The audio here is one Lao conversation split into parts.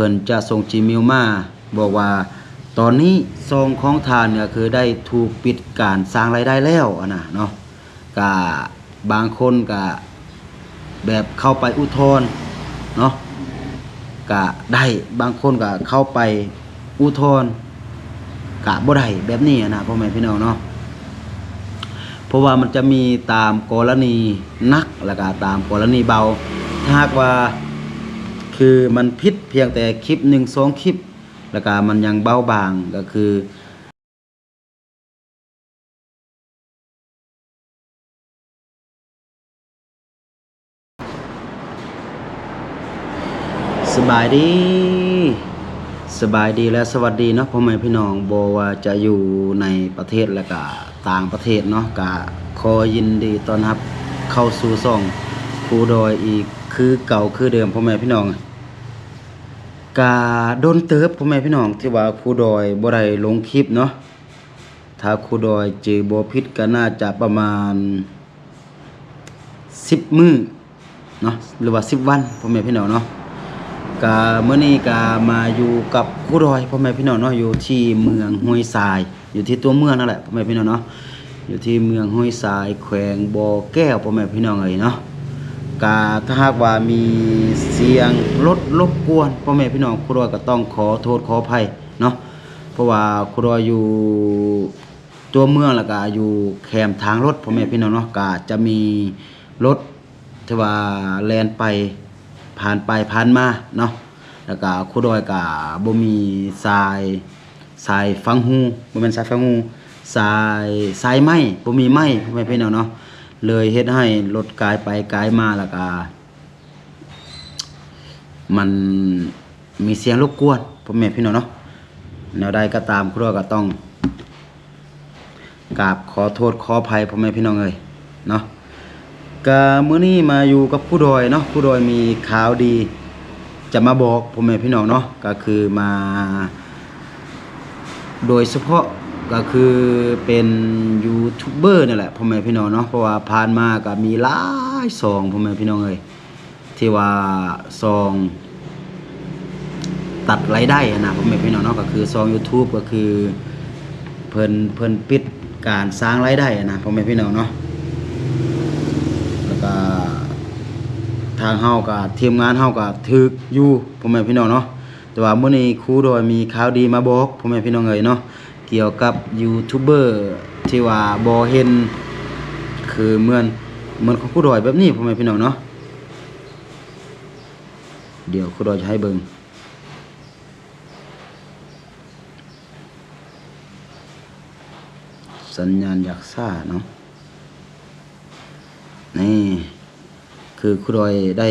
ພິ່ນຈະສົ່ງຈີເມວມາ ບອກວ່າ ຕອນນີ້ຊ່ອງຂອງທ່ານກໍຄືໄດ້ຖືກປິດການສ້າງລາຍໄດ້ແລ້ວ ອັນນະເນາະ. ກະບາງຄົນກະແບບເຂົ້າໄປອຸທອນເນາະ ກະໄດ້ ບາງຄົນກະເຂົ້າໄປອຸທອນ ກະບໍ່ໄດ້ ແບບນີ້ຫັ້ນນະ ພໍ່ແມ່ພີ່ນ້ອງເນາະ. ເພາະວ່າມັນຈະມີຕາມກໍລະນີໜັກ ແລ້ວກະຕາມກໍລະນີເບົາ. ຖ້າຫາກວ່າ ຄືມັນຜິດພຽງແຕ່ຄລິບໜຶ່ງສອງຄລິບ ແລ້ວກະມັນຍັງເບົາບາງ ກໍຄື ສະບາຍດີ ສະບາຍດີ ແລະ ສະຫວັດດີເນາະ ພໍ່ແມ່ພີ່ນ້ອງ ບໍ່ວ່າຈະຢູ່ໃນປະເທດ ແລະ ກະຕ່າງປະເທດເນາະ ກະຂໍຍິນດີຕ້ອນຮັບເຂົ້າສູ່ຊ່ອງຄູດອຍອີກຄືເກົ່າຄືເດີມ ພໍ່ແມ່ພີ່ນ້ອງ. ກະດົນເຕີບ ພໍ່ແມ່ພີ່ນ້ອງ ທີ່ວ່າຄູດອຍບໍ່ໄດ້ລົງຄລິບເນາະ. ຖ້າຄູດອຍຈື່ບໍ່ຜິດກໍໜ້າຈະປະມານສິບມື້ເນາະ ຫຼືວ່າສິບວັນ ພໍ່ແມ່ພີ່ນ້ອງເນາະ. ກະມື້ນີ້ກະມາຢູ່ກັບຄູດອຍ ພໍ່ແມ່ພີ່ນ້ອງເນາະ ຢູ່ທີ່ເມືອງຫ້ວຍຊາຍ ຢູ່ທີ່ຕົວເມືອງນັ້ນແຫຼະ ພໍ່ແມ່ພີ່ນ້ອງເນາະ ຢູ່ທີ່ເມືອງຫ້ວຍຊາຍ ແຂວງບໍ່ແກ້ວ ພໍ່ແມ່ພີ່ນ້ອງເອີຍເນາະ. ກະຖ້າຫາກວ່າມີສຽງລົດລົບກວນ ພໍ່ແມ່ພີ່ນ້ອງ ຄູດອຍກໍຕ້ອງຂໍໂທດຂໍອະໄພເນາະ. ເພາະວ່າຄູດອຍຢູ່ຕົວເມືອງ ແລ້ວກະຢູ່ແຄມທາງລົດ ພໍ່ແມ່ພີ່ນ້ອງເນາະ ກະຈະມີລົດທີ່ວ່າແລ່ນໄປ ຜ່ານໄປຜ່ານມາເນາະ. ແລ້ວກະຄູດອຍກະບໍ່ມີສາຍ ສາຍຟັງຫູ ບໍ່ແມ່ນສາຍຟັງຫູ ສາຍ ສາຍໄມ້ ບໍ່ມີໄມ້ ພໍ່ແມ່ພີ່ນ້ອງເນາະ ເລີຍເຮັດໃຫ້ລົດກາຍໄປກາຍມາ ແລ້ວກະ ມັນມີສຽງລົບກວນ ພໍ່ແມ່ພີ່ນ້ອງເນາະ. ແນວໃດກໍຕາມ ຄູດອຍກໍຕ້ອງກາບຂໍໂທດຂໍອະໄພ ພໍ່ແມ່ພີ່ນ້ອງເອີຍເນາະ. ກະມື້ນີ້ມາຢູ່ກັບຄູດອຍເນາະ ຄູດອຍມີຂ່າວດີຈະມາບອກ ພໍ່ແມ່ພີ່ນ້ອງເນາະ ກໍຄືມາ ໂດຍສະເພາະກໍຄືເປັນຢູທູບເບີນີ້ແຫຼະ ພໍ່ແມ່ພີ່ນ້ອງເນາະ. ເພາະວ່າຜ່ານມາກໍມີຫຼາຍຊ່ອງ ພໍ່ແມ່ພີ່ນ້ອງເອີຍ ທີ່ວ່າຊ່ອງຕັດລາຍໄດ້ຫັ້ນນະ ພໍ່ແມ່ພີ່ນ້ອງເນາະ. ກໍຄືຊ່ອງຢູທູບ ກໍຄືເພິ່ນ ເພິ່ນປິດການສ້າງລາຍໄດ້ຫັ້ນນະ ພໍ່ແມ່ພີ່ນ້ອງເນາະ. ແລ້ວກໍທາງເຮົາກໍ ທີມງານເຮົາກໍຖືກຢູ່ ພໍ່ແມ່ພີ່ນ້ອງເນາະ. ແຕ່ວ່າມື້ນີ້ຄູດອຍມີຂ່າວດີມາບອກ ພໍ່ແມ່ພີ່ນ້ອງເອີຍເນາະ ກ່ຽວກັບຢູທູບເບີທີ່ວ່າບໍ່ເຫັນ ຄືເໝືອນ ເໝືອນຂອງຄູດອຍແບບນີ້ ພໍ່ແມ່ພີ່ນ້ອງເນາະ. ດຽວຄູດອຍຈະໃຫ້ເບິ່ງ ສັນຍານຢາກຊ້າເນາະ ນີ້ ຄືຄູດອຍໄດ້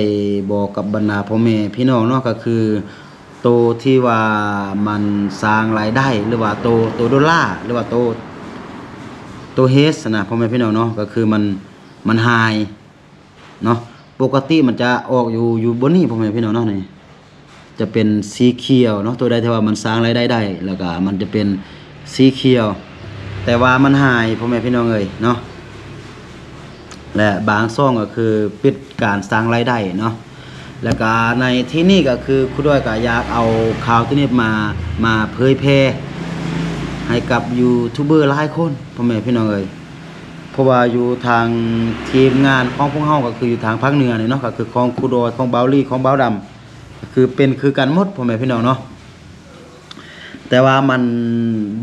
ບອກກັບບັນດາພໍ່ແມ່ພີ່ນ້ອງເນາະ ກໍຄືໂຕທີ່ວ່າມັນສ້າງລາຍໄດ້ ຫຼືວ່າໂຕ ໂຕໂດລາ ຫຼືວ່າໂຕ ໂຕເຮດຫັ້ນນະ ພໍ່ແມ່ພີ່ນ້ອງເນາະ ກໍຄືມັນ ມັນຫາຍເນາະ. ປົກກະຕິມັນຈະອອກຢູ່ ຢູ່ບ່ອນນີ້ ພໍ່ແມ່ພີ່ນ້ອງເນາະ ນີ້ ຈະເປັນສີຂຽວເນາະ ໂຕໃດທີ່ວ່າມັນສ້າງລາຍໄດ້ໄດ້ ແລ້ວກະມັນຈະເປັນສີຂຽວ ແຕ່ວ່າມັນຫາຍ ພໍ່ແມ່ພີ່ນ້ອງເອີຍເນາະ. ແລະ ບາງຊ່ອງກໍຄືປິດການສ້າງລາຍໄດ້ເນາະ. ແລ້ວກະໃນທີ່ນີ້ກໍຄືຄູດອຍກໍຢາກເອົາຂ່າວໂຕນີ້ມາ ມາເຜີຍແຜ່ໃຫ້ກັບຢູທູບເບີຫຼາຍຄົນ ພໍ່ແມ່ພີ່ນ້ອງເອີຍ. ເພາະວ່າຢູ່ທາງທີມງານຂອງພວກເຮົາ ກໍຄືຢູ່ທາງພາກເໜືອນີ້ເນາະ ກໍຄືຂອງຄູດອຍ ຂອງບ່າວລີ ຂອງບ່າວດຳ ກໍຄືເປັນຄືກັນໝົດ ພໍ່ແມ່ພີ່ນ້ອງເນາະ. ແຕ່ວ່າມັນ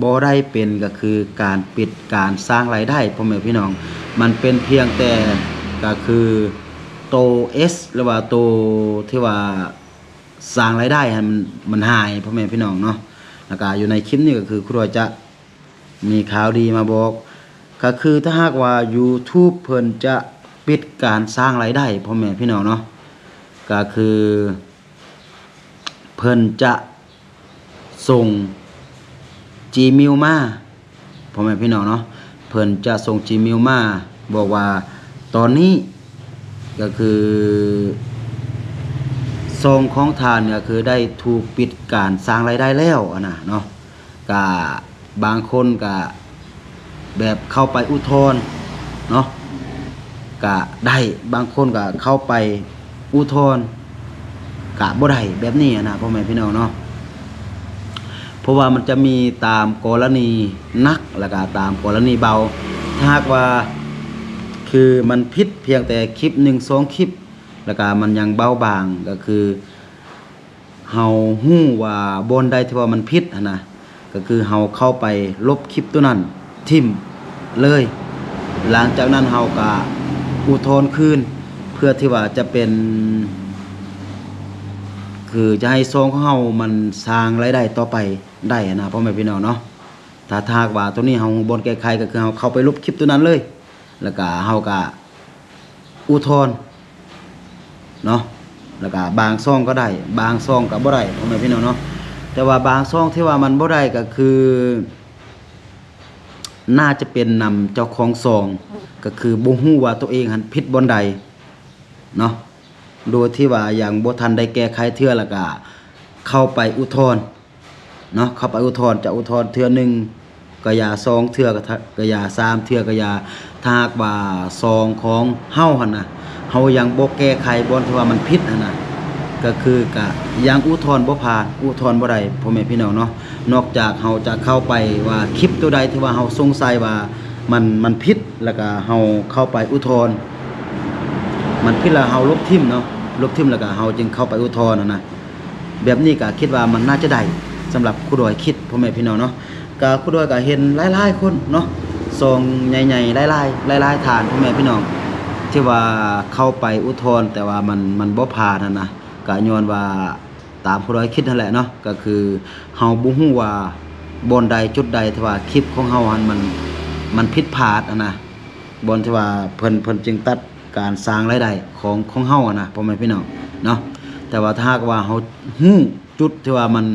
ບໍ່ໄດ້ເປັນ ກໍຄືການປິດການສ້າງລາຍໄດ້ ພໍ່ແມ່ພີ່ນ້ອງ ມັນເປັນພຽງແຕ່ ກໍຄືໂຕເອສ ຫຼືວ່າໂຕທີ່ວ່າສ້າງລາຍໄດ້ຫັ້ນ ມັນ ມັນຫາຍ ພໍ່ແມ່ພີ່ນ້ອງເນາະ. ແລ້ວກະຢູ່ໃນຄລິບນີ້ ກໍຄືຄູດອຍຈະ ມີຂ່າວດີມາບອກ ກໍຄືຖ້າຫາກວ່າຢູທູບເພິ່ນຈະປິດການສ້າງລາຍໄດ້ ພໍ່ແມ່ພີ່ນ້ອງເນາະ ກໍຄືເພິ່ນຈະສົ່ງຈີເມວມາ ພໍ່ແມ່ພີ່ນ້ອງເນາະ ເພິ່ນຈະສົ່ງຈີເມວມາ ບອກວ່າຕອນນີ້ກໍຄືຊ່ອງຂອງທ່ານກໍຄືໄດ້ຖືກປິດການສ້າງລາຍໄດ້ແລ້ວ ອັນນະເນາະ. ກະບາງຄົນກະແບບເຂົ້າໄປອຸທອນເນາະ ກະໄດ້ ບາງຄົນກະເຂົ້າໄປອຸທອນ ກະບໍ່ໄດ້ແບບນີ້ນະ ພໍ່ແມ່ພີ່ນ້ອງເນາະ. ເພາະວ່າມັນຈະມີຕາມກໍລະນີໜັກ ແລ້ວກະຕາມກໍລະນີເບົາ. ຖ້າຫາກວ່າ ຄືມັນຜິດພຽງແຕ່ຄລິບໜຶ່ງສອງຄລິບ ແລ້ວກະມັນຍັງເບົາບາງ ກໍຄື ເຮົາຮູ້ວ່າບ່ອນໃດທີ່ວ່າມັນຜິດຫັ້ນນະ ກໍຄືເຮົາເຂົ້າໄປລົບຄລິບໂຕນັ້ນຖິ້ມເລີຍ. ຫຼັງຈາກນັ້ນເຮົາກະອຸທອນຄືນ ເພື່ອທີ່ວ່າຈະເປັນ ຄືຈະໃຫ້ຊ່ອງຂອງເຮົາມັນສ້າງລາຍໄດ້ຕໍ່ໄປໄດ້ຫັ້ນນະ ພໍ່ແມ່ພີ່ນ້ອງເນາະ. ຖ້າ ຖ້າຫາກວ່າໂຕນີ້ເຮົາຮູ້ບ່ອນແກ້ໄຂ ກໍຄືເຮົາເຂົ້າໄປລົບຄລິບໂຕນັ້ນເລີຍ ແລ້ວກະເຮົາກະອຸທອນເນາະ ແລ້ວກະບາງຊ່ອງກໍໄດ້ ບາງຊ່ອງກໍບໍ່ໄດ້ ພໍ່ແມ່ພີ່ນ້ອງເນາະ. ແຕ່ວ່າບາງຊ່ອງທີ່ວ່າມັນບໍ່ໄດ້ກໍຄື ໜ້າຈະເປັນນຳເຈົ້າຂອງຊ່ອງ ກໍຄືບໍ່ຮູ້ວ່າໂຕເອງຫັ້ນຜິດບ່ອນໃດເນາະ ໂດຍທີ່ວ່າຍັງບໍ່ທັນໄດ້ແກ້ໄຂເທື່ອ ແລ້ວກະເຂົ້າໄປອຸທອນ ເນາະ ເຂົ້າໄປອຸທອນ ຈະອຸທອນເທື່ອໜຶ່ງກໍຢ່າ ສອງເທື່ອກໍ ກໍຢ່າ ສາມເທື່ອກໍຢ່າ. ຖ້າຫາກວ່າຊ່ອງຂອງເຮົາຫັ້ນນະ ເຮົາຍັງບໍ່ແກ້ໄຂບ່ອນທີ່ວ່າມັນຜິດຫັ້ນນະ ກໍຄືກະຍັງອຸທອນບໍ່ຜ່ານ ອຸທອນບໍ່ໄດ້ ພໍ່ແມ່ພີ່ນ້ອງເນາະ. ນອກຈາກເຮົາຈະເຂົ້າໄປວ່າຄລິບໂຕໃດທີ່ວ່າເຮົາສົງໄສວ່າມັນ ມັນຜິດ ແລ້ວກະເຮົາເຂົ້າໄປອຸທອນ ມັນຜິດແລ້ວເຮົາລົບຖິ້ມເນາະ ລົບຖິ້ມແລ້ວກະເຮົາຈຶ່ງເຂົ້າໄປອຸທອນຫັ້ນນະ. ແບບນີ້ກະຄິດວ່າມັນໜ້າຈະໄດ້ ສຳລັບຄູດອຍຄິດ ພໍ່ແມ່ພີ່ນ້ອງເນາະ. ກະຄູດອຍກະເຫັນຫຼາຍໆຄົນເນາະ ຊ່ອງໃຫຍ່ໆ ຫຼາຍໆ ຫຼາຍໆທ່ານ ພໍ່ແມ່ພີ່ນ້ອງ ທີ່ວ່າເຂົ້າໄປອຸທອນ ແຕ່ວ່າມັນ ມັນບໍ່ຜ່ານຫັ້ນນະ ກະຍ້ອນວ່າຕາມຄູດອຍຄິດຫັ້ນແຫຼະເນາະ ກະຄືເຮົາບໍ່ຮູ້ວ່າບ່ອນໃດຈຸດໃດທີ່ວ່າຄລິບຂອງເຮົາຫັ້ນມັນ ມັນຜິດພາດຫັ້ນນະ ບ່ອນທີ່ວ່າເພິ່ນ ເພິ່ນຈຶ່ງຕັດການສ້າງລາຍໄດ້ຂອງ ຂອງເຮົາຫັ້ນນະ ພໍ່ແມ່ພີ່ນ້ອງເນາະ. ແຕ່ວ່າຖ້າຫາກວ່າເຮົາຮູ້ຈຸດທີ່ວ່າມັນ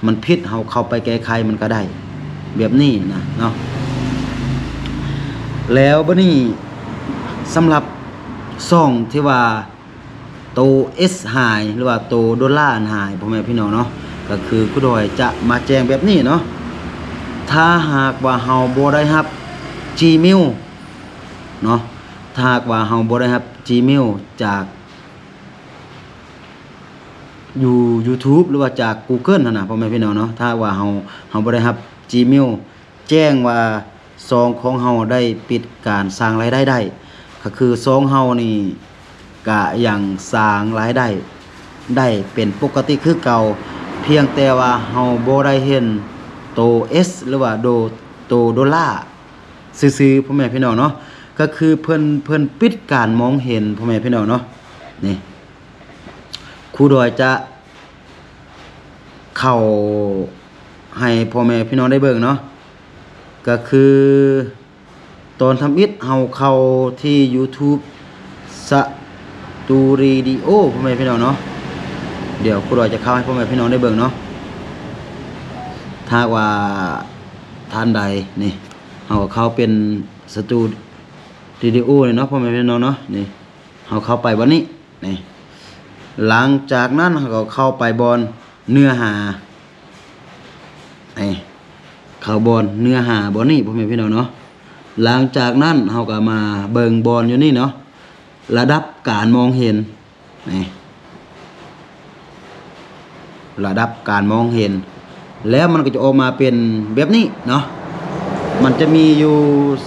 ມັນຜິດ ເຮົາເຂົ້າໄປແກ້ໄຂມັນກໍໄດ້ ແບບນີ້ນະເນາະ. ແລ້ວບັດນີ້ ສຳລັບຊ່ອງທີ່ວ່າໂຕເອສຫາຍ ຫຼືວ່າໂຕໂດລາຫັ້ນຫາຍ ພໍ່ແມ່ພີ່ນ້ອງເນາະ ກໍຄືຄູດອຍຈະມາແຈ້ງແບບນີ້ເນາະ. ຖ້າຫາກວ່າເຮົາບໍ່ໄດ້ຮັບ Gmail ເນາະ ຖ້າຫາກວ່າເຮົາບໍ່ໄດ້ຮັບ Gmail ຈາກ ຢູ່ YouTube ຫຼືວ່າຈາກ Google ຫັ້ນນະ ພໍ່ແມ່ພີ່ນ້ອງເນາະ. ຖ້າຫາກວ່າເຮົາ ເຮົາບໍ່ໄດ້ຮັບ Gmail ແຈ້ງວ່າຊ່ອງຂອງເຮົາໄດ້ປິດການສ້າງລາຍໄດ້ໄດ້ ກໍຄືຊ່ອງເຮົານີ້ກະຍັງສ້າງລາຍໄດ້ ໄດ້ເປັນປົກກະຕິຄືເກົ່າ ພຽງແຕ່ວ່າເຮົາບໍ່ໄດ້ເຫັນໂຕເອສ ຫຼືວ່າໂດ ໂຕໂດລາ ຊື່ໆ ພໍ່ແມ່ພີ່ນ້ອງເນາະ. ກໍຄືເພິ່ນ ເພິ່ນປິດການມອງເຫັນ ພໍ່ແມ່ພີ່ນ້ອງເນາະ. ນີ້ ຄູດອຍຈະເຂົ້າໃຫ້ພໍ່ແມ່ພີ່ນ້ອງໄດ້ເບິ່ງເນາະ. ກໍຄືຕອນທຳອິດເຮົາເຂົ້າທີ່ YouTube Studio ພໍ່ແມ່ພີ່ນ້ອງເນາະ. ດຽວຄູດອຍຈະເຂົ້າໃຫ້ພໍ່ແມ່ພີ່ນ້ອງໄດ້ເບິ່ງເນາະ. ຖ້າຫາກວ່າທ່ານໃດ ນີ້ ເຮົາກໍເຂົ້າເປັນ Studio ນີ້ເນາະ ພໍ່ແມ່ພີ່ນ້ອງເນາະ. ນີ້ ເຮົາເຂົ້າໄປບ່ອນນີ້ ນີ້ ຫຼັງຈາກນັ້ນເຮົາກໍເຂົ້າໄປບ່ອນເນື້ອຫາ ນີ້ ເຂົ້າບ່ອນເນື້ອຫາບ່ອນນີ້ ພໍ່ແມ່ພີ່ນ້ອງເນາະ. ຫຼັງຈາກນັ້ນເຮົາກໍມາເບິ່ງບ່ອນຢູ່ນີ້ເນາະ ລະດັບການມອງເຫັນ ນີ້ ລະດັບການມອງເຫັນ ແລ້ວມັນກໍຈະອອກມາເປັນແບບນີ້ເນາະ. ມັນຈະມີຢູ່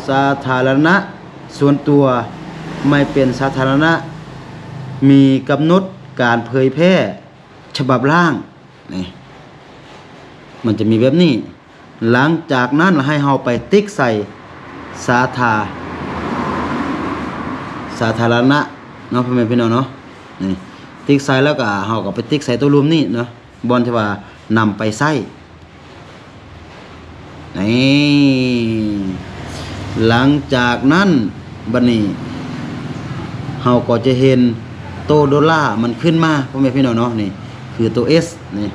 ສາທາລະນະ, ສ່ວນຕົວ, ໄມ່ເປັນສາທາລະນະ, ມີກຳນົດການເຜີຍແຜ່, ສະບັບລ້າງ ນີ້ ມັນຈະມີແບບນີ້. ຫຼັງຈາກນັ້ນໃຫ້ເຮົາໄປຕິກໃສ່ສາທາ ສາທາລະນະເນາະ ພໍ່ແມ່ພີ່ນ້ອງເນາະ. ນີ້ ຕິກໃສ່ແລ້ວກໍເຮົາກໍໄປຕິກໃສ່ຕົວລຸ່ມນີ້ເນາະ ບ່ອນທີ່ວ່ານຳໄປໃຊ້ ນີ້. ຫຼັງຈາກນັ້ນ ບັດນີ້ເຮົາກໍຈະເຫັນໂຕໂດລາມັນຂຶ້ນມາ ພໍ່ແມ່ພີ່ນ້ອງເນາະ. ນີ້ຄືໂຕເອສ ນີ້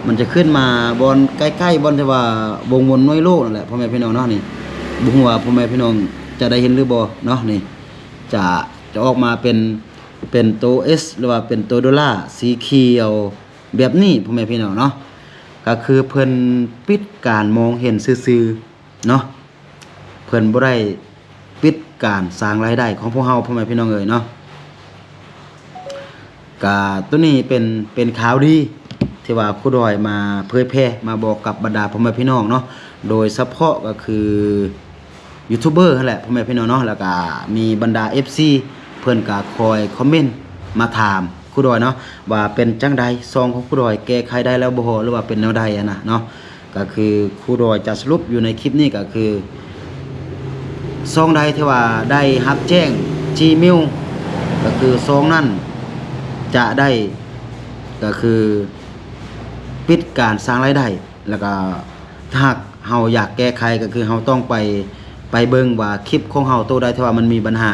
ມັນຈະຂຶ້ນມາບ່ອນໃກ້ໆ ບ່ອນທີ່ວ່າວົງວົນໜ່ວຍໂລນັ້ນແຫຼະ ພໍ່ແມ່ພີ່ນ້ອງເນາະ. ນີ້ ບໍ່ຮູ້ວ່າພໍ່ແມ່ພີ່ນ້ອງຈະໄດ້ເຫັນຫຼືບໍ່ເນາະ. ນີ້ ຈະ ຈະອອກມາເປັນ ເປັນໂຕເອສ ຫຼືວ່າເປັນໂຕໂດລາສີຂຽວແບບນີ້ ພໍ່ແມ່ພີ່ນ້ອງເນາະ. ກໍຄືເພິ່ນປິດການມອງເຫັນຊື່ໆ ເນາະ, ເພິ່ນບໍ່ໄດ້ປິດການສ້າງລາຍໄດ້ຂອງພວກເຮົາ ພໍ່ແມ່ພີ່ນ້ອງເອີຍເນາະ. ກະໂຕນີ້ເປັນ ເປັນຂ່າວດີທີ່ວ່າຄູດອຍມາເຜີຍແຜ່ ມາບອກກັບບັນດາພໍ່ແມ່ພີ່ນ້ອງເນາະ, ໂດຍສະເພາະກໍຄືຢູທູບເບີຫັ້ນແຫຼະ ພໍ່ແມ່ພີ່ນ້ອງເນາະ, ແລ້ວກະມີບັນດາເອັຟຊີເພິ່ນກະຄອຍຄອມເມັນມາຖາມຄູດອຍເນາະ ວ່າເປັນຈັ່ງໃດ ຊ່ອງຂອງຄູດອຍແກ້ໄຂໄດ້ແລ້ວບໍ່ ຫຼືວ່າເປັນແນວໃດຫັ້ນນະເນາະ. ກໍຄືຄູດອຍຈະສະຫຼຸບຢູ່ໃນຄລິບນີ້ ກໍຄືຊ່ອງໃດທີ່ວ່າໄດ້ຮັບແຈ້ງຈີເມວ ກໍຄືຊ່ອງນັ້ນຈະໄດ້ ກໍຄືປິດການສ້າງລາຍໄດ້. ແລ້ວກໍຖ້າຫາກເຮົາຢາກແກ້ໄຂ ກໍຄືເຮົາຕ້ອງໄປ ໄປເບິ່ງວ່າຄລິບຂອງເຮົາໂຕໃດທີ່ວ່າມັນມີບັນຫາ,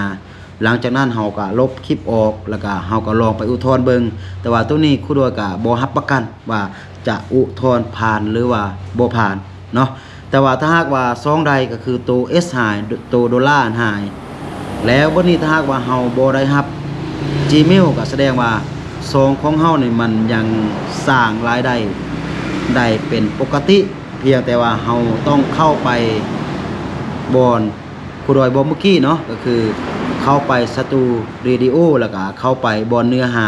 ຫຼັງຈາກນັ້ນເຮົາກໍລົບຄລິບອອກ ແລ້ວກໍເຮົາກໍລອງໄປອຸທອນເບິ່ງ. ແຕ່ວ່າໂຕນີ້ຄູດອຍກໍບໍ່ຮັບປະກັນ ວ່າຈະອຸທອນຜ່ານ ຫຼືວ່າບໍ່ຜ່ານເນາະ. ແຕ່ວ່າຖ້າຫາກວ່າຊ່ອງໃດ ກໍຄືໂຕເອັສຫາຍ ໂຕໂດລາຫາຍ ແລ້ວບັດນີ້ຖ້າຫາກວ່າເຮົາບໍ່ໄດ້ຮັບຈີເມວ ກໍສະແດງວ່າຊ່ອງຂອງເຮົານີ້ມັນຍັງສ້າງລາຍໄດ້ ໄດ້ເປັນປົກກະຕິ, ພຽງແຕ່ວ່າເຮົາຕ້ອງເຂົ້າໄປບ່ອນຄູດອຍບອກເມື່ອກີ້ເນາະ, ກໍຄືເຂົ້າໄປສະຕູເຣດິໂອ ແລ້ວກະເຂົ້າໄປບ່ອນເນື້ອຫາ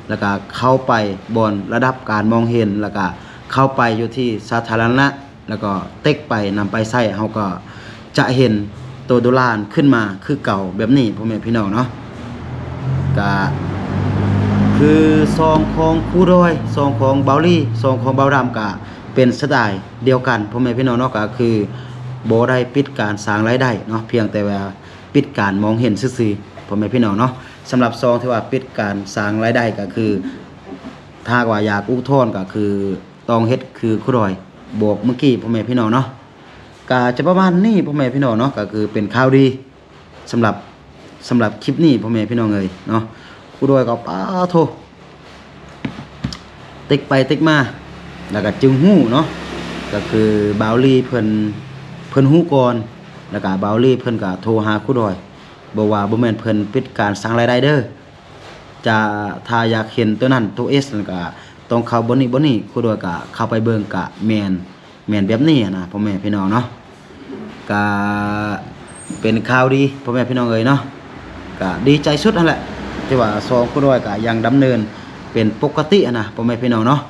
ແລ້ວກະເຂົ້າໄປບ່ອນລະດັບການມອງເຫັນ ແລ້ວກະເຂົ້າໄປຢູ່ທີ່ສາທາລະນະ ແລ້ວກໍເຕັກໄປນຳໄປໃຊ້ ເຮົາກໍຈະເຫັນໂຕໂດລານຂຶ້ນມາຄືເກົ່າແບບນີ້ ພໍ່ແມ່ພີ່ນ້ອງເນາະ. ກະຄືຊ່ອງຂອງຄູດອຍ ຊ່ອງຂອງບ່າວລີ ຊ່ອງຂອງບ່າວດຳ ກະເປັນສະໄຕດຽວກັນ ພໍ່ແມ່ພີ່ນ້ອງເນາະ, ກະຄືບໍ່ໄດ້ປິດການສ້າງລາຍໄດ້ເນາະ, ພຽງແຕ່ວ່າປິດການມອງເຫັນຊື່ໆ ພໍ່ແມ່ພີ່ນ້ອງເນາະ. ສຳລັບຊ່ອງທີ່ວ່າປິດການສ້າງລາຍໄດ້ ກໍຄືຖ້າຫາກວ່າຢາກອຸທອນ ກໍຄືຕ້ອງເຮັດຄືຄູດອຍບອກເມື່ອກີ້ ພໍ່ແມ່ພີ່ນ້ອງເນາະ. ກະຈະປະມານນີ້ ພໍ່ແມ່ພີ່ນ້ອງເນາະ, ກໍຄືເປັນຂ່າວດີສຳລັບ ສຳລັບຄລິບນີ້ ພໍ່ແມ່ພີ່ນ້ອງເອີຍເນາະ. ຄູດອຍກໍ ປາໂທ້ ເຕັກໄປເຕັກມາ ແລ້ວກໍຈຶ່ງຮູ້ເນາະ, ກໍຄືບ່າວລີເພິ່ນ ເພິ່ນຮູ້ກ່ອນ ແລ້ວກໍບ່າວລີເພິ່ນກໍໂທຫາຄູດອຍ ບອກວ່າບໍ່ແມ່ນເພິ່ນປິດການສ້າງລາຍໄດ້ເດີ, ຈະ ຖ້າຢາກເຫັນໂຕນັ້ນໂຕເອັສນັ້ນກະຕ້ອງເຂົ້າບ່ອນນີ້ບ່ອນນີ້. ຄູດອຍກະເຂົ້າໄປເບິ່ງກະແມ່ນ ແມ່ນແບບນີ້ຫັ້ນນະ ພໍ່ແມ່ພີ່ນ້ອງເນາະ. ກະເປັນຂ່າວດີ ພໍ່ແມ່ພີ່ນ້ອງເອີຍເນາະ, ກະດີໃຈສຸດຫັ້ນແຫຼະ ທີ່ວ່າຊ່ອງຄູດອຍກະຍັງດຳເນີນເປັນປົກກະຕິຫັ້ນນະ ພໍ່ແມ່ພີ່ນ້ອງເນາະ.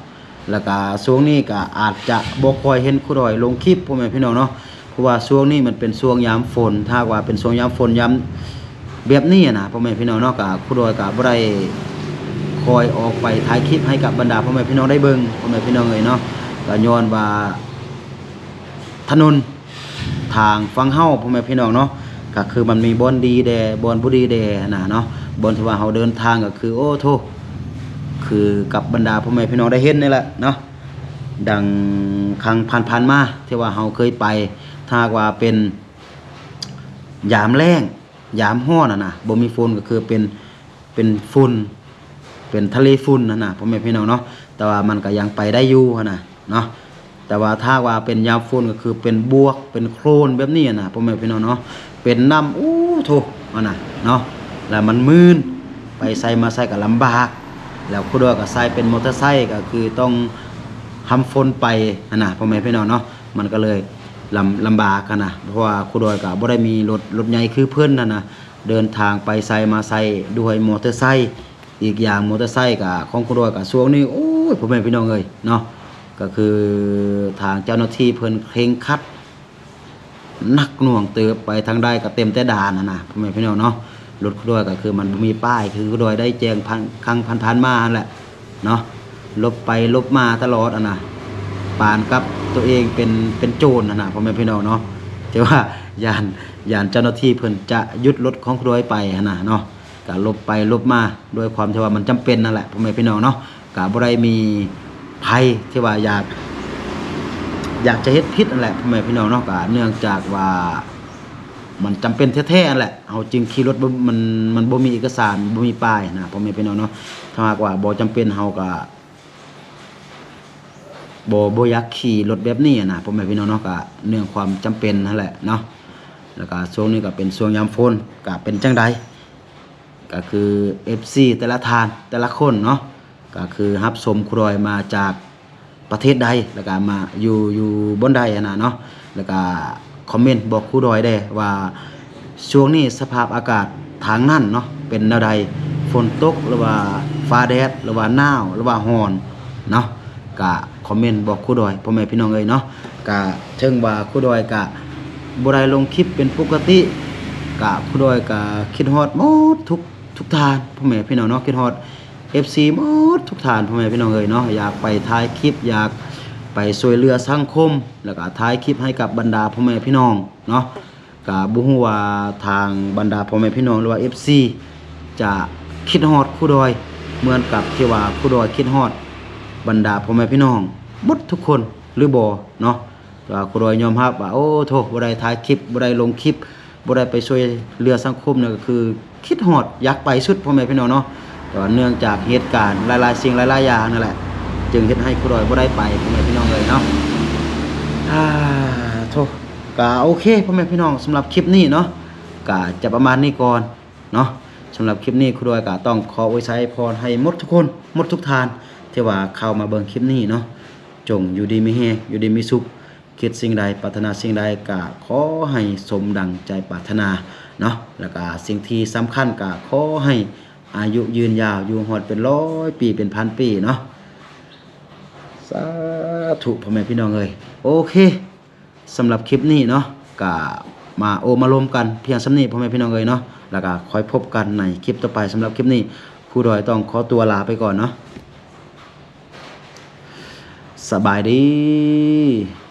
ແລ້ວກະຊ່ວງນີ້ກະອາດຈະບໍ່ຄ່ອຍເຫັນຄູດອຍລົງຄລິບ ພໍ່ແມ່ພີ່ນ້ອງເນາະ, ເພາະວ່າຊ່ວງນີ້ມັນເປັນຊ່ວງຍາມຝົນ. ຖ້າຫາກວ່າເປັນຊ່ວງຍາມຝົນ ຍາມແບບນີ້ຫັ້ນນະ ພໍ່ແມ່ພີ່ນ້ອງເນາະ, ກະຄູດອຍກະບໍ່ໄດ້ຄ່ອຍອອກໄປຖ່າຍຄລິບໃຫ້ກັບບັນດາພໍ່ແມ່ພີ່ນ້ອງໄດ້ເບິ່ງ ພໍ່ແມ່ພີ່ນ້ອງເອີຍເນາະ, ກະຍ້ອນວ່າຖະໜົນ ທາງຝັ່ງເຮົາ ພໍ່ແມ່ພີ່ນ້ອງເນາະ, ກໍຄືມັນມີບ່ອນດີແດ່ ບ່ອນບໍ່ດີແດ່ຫັ້ນນະເນາະ. ບ່ອນທີ່ວ່າເຮົາເດີນທາງກໍຄື ໂອ້ໂທ້ ຄືກັບບັນດາພໍ່ແມ່ພີ່ນ້ອງໄດ້ເຫັນນີ້ແຫຼະເນາະ, ດັ່ງຄັ້ງຜ່ານໆມາທີ່ວ່າເຮົາເຄີຍໄປ, ຖ້າຫາກວ່າເປັນຍາມແລ້ງ ຍາມຮ້ອນຫັ້ນນະ ບໍ່ມີຝົນ ກໍຄືເປັນ ເປັນຝຸ່ນ ເປັນທະເລຝຸ່ນຫັ້ນນະ ພໍ່ແມ່ພີ່ນ້ອງເນາະ, ແຕ່ວ່າມັນກໍຍັງໄປໄດ້ຢູ່ຫັ້ນນະເນາະ. ແຕ່ວ່າຖ້າວ່າເປັນຍາມຝົນກໍຄືເປັນບວກ ເປັນໂຄລນແບບນີ້ຫັ້ນນະ ພໍ່ແມ່ພີ່ນ້ອງເນາະ, ເປັນນ້ຳ ໂອ້ໂທ້ ຫັ້ນນະເນາະ, ແລ້ວມັນມື່ນ ໄປໃສມາໃສກໍລຳບາກ. ແລ້ວຄູດອຍກໍໃຊ້ເປັນມໍເຕີໄຊ ກໍຄືຕ້ອງຫ້ຳຝົນໄປຫັ້ນນະ ພໍ່ແມ່ພີ່ນ້ອງເນາະ, ມັນກໍເລີຍລຳ ລຳບາກຫັ້ນນະ, ເພາະວ່າຄູດອຍກໍບໍ່ໄດ້ມີລົດ ລົດໃຫຍ່ຄືເພິ່ນຫັ້ນນະ. ເດີນທາງໄປໃສມາໃສດ້ວຍມໍເຕີໄຊ, ອີກຢ່າງມໍເຕີໄຊກະຂອງຄູດອຍກະຊ່ວງນີ້ ໂອ້ຍ ພໍ່ແມ່ພີ່ນ້ອງເອີຍເນາະ, ກະຄືທາງເຈົ້າໜ້າທີ່ເພິ່ນເຄັ່ງຄັດໜັກໜ່ວງເຕີບ, ໄປທາງໃດກະເຕັມແຕ່ດ່ານຫັ້ນນະ ພໍ່ແມ່ພີ່ນ້ອງເນາະ. ລົດຄູດອຍກະຄືມັນບໍ່ມີປ້າຍ ຄືຄູດອຍໄດ້ແຈ້ງຜ່ານ ຄັ້ງຜ່ານໆມາຫັ້ນແຫຼະ ເນາະ, ຫຼົບໄປຫຼົບມາຕະຫຼອດຫັ້ນນະ, ປານກັບໂຕເອງເປັນ ເປັນໂຈນຫັ້ນນະ ພໍ່ແມ່ພີ່ນ້ອງເນາະ, ແຕ່ວ່າຢ້ານ ຢ້ານເຈົ້າໜ້າທີ່ເພິ່ນຈະຢຸດລົດຂອງຂ້ອຍໄປຫັ້ນນະເນາະ, ກະຫຼົບໄປຫຼົບມາດ້ວຍຄວາມທີ່ວ່າມັນຈຳເປັນນັ້ນແຫຼະ ພໍ່ແມ່ພີ່ນ້ອງເນາະ, ກະບໍ່ໄດ້ມີໃຜທີ່ວ່າຢາກ ຢາກຈະເຮັດຜິດຫັ້ນແຫຼະ ພໍ່ແມ່ພີ່ນ້ອງເນາະ, ກະເນື່ອງຈາກວ່າ ມັນຈຳເປັນແທ້ໆຫັ້ນແຫຼະ ເຮົາຈຶ່ງຂີ່ລົດບໍ່ ມັນ ມັນບໍ່ມີເອກະສານ ບໍ່ມີປ້າຍນະ ພໍ່ແມ່ພີ່ນ້ອງເນາະ. ຖ້າຫາກວ່າບໍ່ຈຳເປັນ ເຮົາກະບໍ່ ບໍ່ຢາກຂີ່ລົດແບບນີ້ນະ ພໍ່ແມ່ພີ່ນ້ອງເນາະ, ກະເນື່ອງຄວາມຈຳເປັນຫັ້ນແຫຼະເນາະ. ແລ້ວກະຊ່ວງນີ້ກະເປັນຊ່ວງຍາມຝົນ ກະເປັນຈັ່ງໃດ ກະຄືເອັຟຊີແຕ່ລະທ່ານ ແຕ່ລະຄົນເນາະ ກະຄືຮັບຊົມຄູດອຍມາຈາກປະເທດໃດ ແລ້ວກະມາຢູ່ ຢູ່ບ່ອນໃດຫັ້ນນະເນາະ, ແລ້ວກະຄອມເມັນບອກຄູດອຍແດ່ວ່າ ຊ່ວງນີ້ສະພາບອາກາດທາງນັ້ນເນາະ ເປັນແນວໃດ ຝົນຕົກ ຫຼືວ່າ ຟ້າແດດ ຫຼືວ່າໜາວ ຫຼືວ່າຮ້ອນເນາະ ກະຄອມເມັນບອກຄູດອຍ ພໍ່ແມ່ພີ່ນ້ອງເອີຍເນາະ. ກະເຖິງວ່າຄູດອຍກະບໍ່ໄດ້ລົງຄລິບເປັນປົກກະຕິ, ກະຄູດອຍກະຄິດຮອດໝົດທຸກ ທຸກທ່ານ ພໍ່ແມ່ພີ່ນ້ອງເນາະ, ຄິດຮອດເອັຟຊີໝົດທຸກທ່ານ ພໍ່ແມ່ພີ່ນ້ອງເອີຍເນາະ. ຢາກໄປຖ່າຍຄລິບ ຢາກໄປຊ່ວຍເຫຼືອສັງຄົມ ແລ້ວກະຖ່າຍຄລິບໃຫ້ກັບບັນດາພໍ່ແມ່ພີ່ນ້ອງເນາະ. ກະບໍ່ຮູ້ວ່າທາງບັນດາພໍ່ແມ່ພີ່ນ້ອງ ຫຼືວ່າເອັຟຊີ ຈະຄິດຮອດຄູດອຍເໝືອນກັບທີ່ວ່າຄູດອຍຄິດຮອດບັນດາພໍ່ແມ່ພີ່ນ້ອງໝົດທຸກຄົນຫຼືບໍ່ເນາະ. ແຕ່ວ່າຄູດອຍຍອມຮັບວ່າ ໂອ້ໂທ້ ບໍ່ໄດ້ຖ່າຍຄລິບ ບໍ່ໄດ້ລົງຄລິບ ບໍ່ໄດ້ໄປຊ່ວຍເຫຼືອສັງຄົມ ນັ້ນກໍຄືຄິດຮອດ ຢາກໄປສຸດ ພໍ່ແມ່ພີ່ນ້ອງເນາະ. ແຕ່ວ່າເນື່ອງຈາກເຫດການຫຼາຍໆສິ່ງຫຼາຍໆຢ່າງນັ້ນແຫຼະ ຈຶ່ງເຮັດໃຫ້ຄູດອຍບໍ່ໄດ້ໄປ ພໍ່ແມ່ພີ່ນ້ອງເອີຍເນາະ. ອາ ໂທ້ ກະໂອເຄ ພໍ່ແມ່ພີ່ນ້ອງ ສຳລັບຄລິບນີ້ເນາະ ກະຈະປະມານນີ້ກ່ອນເນາະ. ສຳລັບຄລິບນີ້ຄູດອຍກະຕ້ອງຂໍອວຍໄຊພອນໃຫ້ໝົດທຸກຄົນ ໝົດທຸກທ່ານ ທີ່ວ່າເຂົ້າມາເບິ່ງຄລິບນີ້ເນາະ, ຈົ່ງຢູ່ດີມີແຮງ ຢູ່ດີມີສຸກ, ຄິດສິ່ງໃດ ປາດຖະໜາສິ່ງໃດ ກະຂໍໃຫ້ສົມດັ່ງໃຈປາດຖະໜາເນາະ. ແລ້ວກະສິ່ງທີ່ສຳຄັນ ກະຂໍໃຫ້ອາຍຸຍືນຍາວ ຢູ່ຮອດເປັນຮ້ອຍປີ ເປັນພັນປີເນາະ. ສາທຸ ພໍ່ແມ່ພີ່ນ້ອງເອີຍ. ໂອເຄ ສຳລັບຄລິບນີ້ເນາະ ກະມາໂອ້ມາລົມກັນພຽງສ່ຳນີ້ ພໍ່ແມ່ພີ່ນ້ອງເອີຍເນາະ. ແລ້ວກະຄ່ອຍພົບກັນໃນຄລິບຕໍ່ໄປ. ສຳລັບຄລິບນີ້ ຄູດອຍຕ້ອງຂໍຕົວລາໄປກ່ອນເນາະ. ສະບາຍດີ.